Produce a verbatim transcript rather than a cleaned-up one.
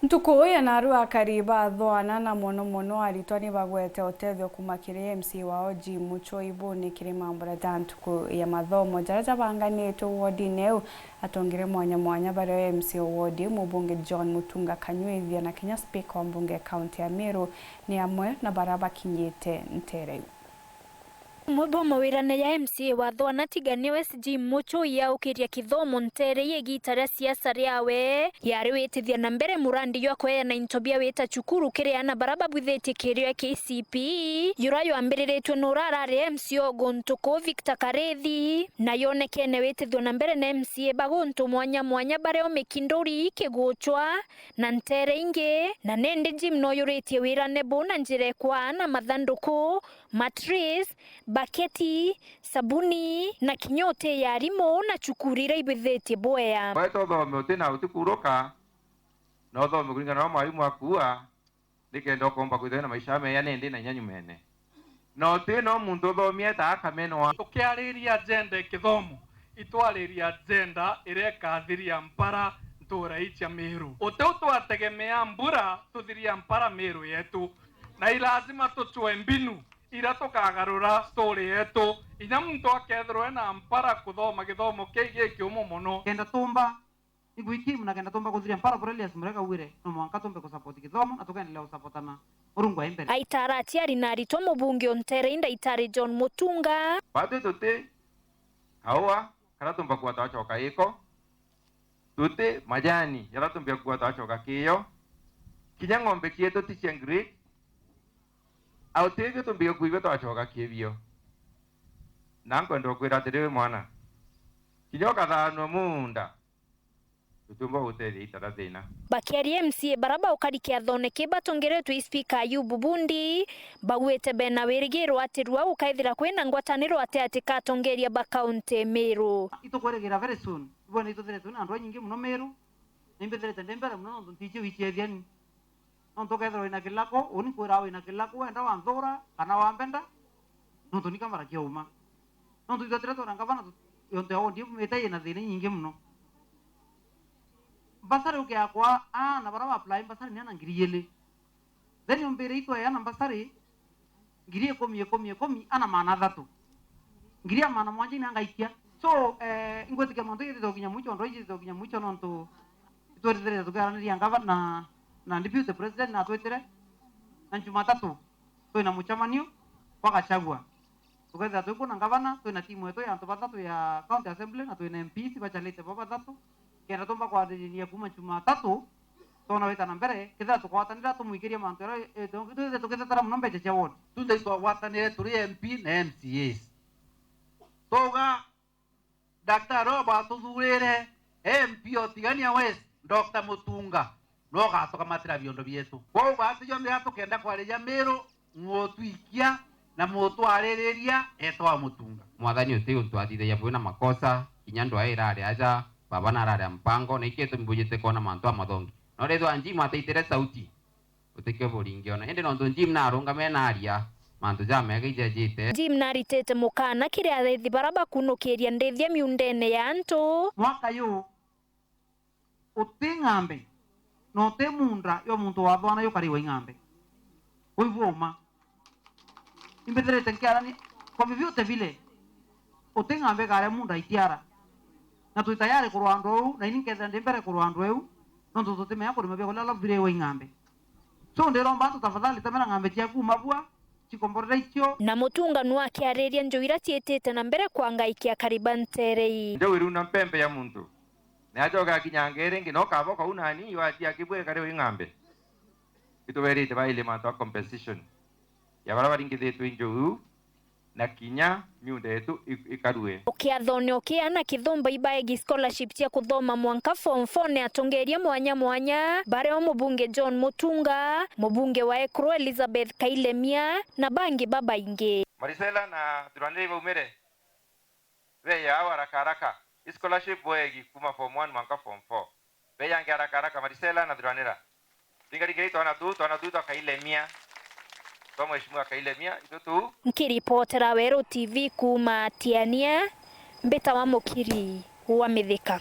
Ntuku ya naarua akari ba Thwana na mono mono aritwa ni bagwete utethio kuuma kiri M C A wao Jim Muchoi buni kiri mambura ja ntuku ya mathomo jaria jabanganitwe wodine iu. Atongere mwanya mwanya bario M C A o wodi iu, mubunge John Mutunga Kanyuithia na kinya spika wa mbunge ya kaunti ya Meru ni amwe na baria bakinyite ntere iu. Umwe bwa mawirane ya M C A wa Thwana Tigania West Jim Muchoi aukiria kithomo ntere ii igiita ria siasa riawe yari witithia na mbere murandi jwa kweana into bia wita cukuru kiri aana baria babwithitie kirio ya K C P E, jura jwambiriritue na ura arari M C A o guntu kuu Victor Karithi, na yonekene witithua na mbere na M C A ba guntu mwanya mwanya bario Mikinduri, Kiguchwa na ntere ingi, na nindi Jim noyuritie wirane buu na njira ikwaa na mathanduku, matris, baketi, sabuni, na kinya utii ya arimu na cukuru iria ibwithitie bwea. Weta uthome uti na utikuruka, na uthome kuringana na uria mwarimu akuua, nikenda ukomba kwithirwa na maisha meya nindi na inya nyumene. Na uti no muntu uthomie ta akamenwa. Tukiariria agenda ya kithomo, itwariria agenda iria ikathiria mpara ntura ii cia Meru. Uti u twategemea mbura tuthiria mpara Meru yetu, na i lazima tucwe mbinu iria tukagarura story yetu, inya muntu akethirwa ena mpara kuthoma githomo kii gikiumu mono. Kenda tumba, ni gwikimu na kenda tumba kuthiria mpara buria Elias Murega augire, no mwanka tumbe kusupport githomo na tukendelea gusupportana. Murungu ai mbere. Aitara aciari na aritwa mubunge o ntere ii Ndaitari John Mutunga. Batwi tuti kaua karia tumba kuua twacoka iko, tuti majani jaria tumbia kuua twacoka kiyo, kinya ng'ombe cietu ti cia Greek, au tithio tumbia kuibio twacoka kibio. Na nkwenda ukwira atiri, wi mwana, kinya ukathaanua muunda, utiumba gutethia itara thina. Bakiaria M C A baria baukari kiathone kii batongeretwe i spika Ayubu Bundi, baugite bena wirigiro ati rua gukaithira kwina ngwataniro ati ati ka atongeria ba kaunti Meru. Itukwirigira very soon. Ibwene ituthirite na andu anyingi muno Meru, na imbithirite ndi mbere muno nontu ntiji wichiethiani. Nontu ukethirwa wina kilako, uni kwira wina kilako, wenda wanthura kana wambenda, nontu ni kamara kia uma. Nontu itwe tiria twina ngavana tu-, yontu ya wodi ibu mita ina thina inyingi muno. Mbasari ukiakwa, aana baria ba apply mbasari ni ana ngiri ili. Then umbire itweana mbasari, ngiri ikumi, ikumi, ikumi, ana maana athatu. Ngiri ya maana mwanja ina ngaikia. So, eh, ingwitikia mantu iji itithukinya mwicho, ndo iji itithukinya mwicho nontu itwirithirite tukiaraniria ngavana na, na deputy president na atwitire. Na Jumatatu, twina mucemanio kwa Gachagua. Tukethira twi ku na ngavana, twina timu yetu ya antu bathatu ya county assembly na twina M Ps bachalite bo bathatu. Kenda tumba kwaririria kuuma Jumatatu, twona wita na mbere, kethira tukwatanira tumwikirie mantu jaria, eh, tu-, tu-, tukithetera muno mbeca cia ward. Tunthe itwagwatanire turi M P na M C As. Twauga, Daktari uria batuthuurire M P o Tigania West, Doctor Mutunga, niwe ugacoka matira biondo bietu. Kwou baati jonthe ja tukenda kwariria Miru, ngutwikia na mutwaririria etwa Mutunga. Mwathani uti untu athithagia bwina makosa, kinya ndwaa irari aja, baba narari a mpango, na iki itumi mbujite kwona mantu amathongi. No rithwa Jim ataitire sauti, utikio buringiona. Indi nontu Jim narungame naria, mantu jamega ijejite. Jim naritite mukana kiri athaithi bara bakunukiria ndithia miundene ya antu. Mwaka yu, uti ng'ambe, na uti munda yo muntu wathwana yukariwa ing'ambe. Uigua uma. Imbithirite nkiarani kwa vyovyote vile, uti ng'ambe ikaria munda itiara. Na twi tayari kurwa andu au, na ini nkethira ndi mbere kurwa andu au, nontu tutimenya kurima biakuria ala biri wa ing'ambe. So, ndiromba antu tafadhali temera ng'ambe ciaku uma bua, cikomborere icio. Na Mutunga nu akiariria njou ira ciitite na mbere kwangaikia akari ba ntere ii. Njou iruna mpembe ya muntu, na acoka akinya ngeri ingi, no kaba kau nani, yo atia akibwe kari wi ng'ambe. Ituberite baile mantu a compensation ya bara baringithitwe injou, na kinya miunda yetu i-, ikarue. Ukiathone ukiana kithumba ibaegi scholarship cia kuthoma mwanka form four ni atongeria mwanya mwanya, bareo mubunge John Mutunga, mubunge wa Ekuru Elizabeth Kailemia, na bangi babaingi. Marisela na Thuranire ibaumire, beya au haraka haraka. I scholarship boegi kuma form one mwanka form four. Beyange haraka haraka, Marisela na Thuranira. Ringa ringa twana tu, twana tu twa Kailemia. Twa Mheshimiwa Kailemia, itu tu. Nkiripotera Weru T V kuuma Tiania, mbitawa Mukiri wa Mithika.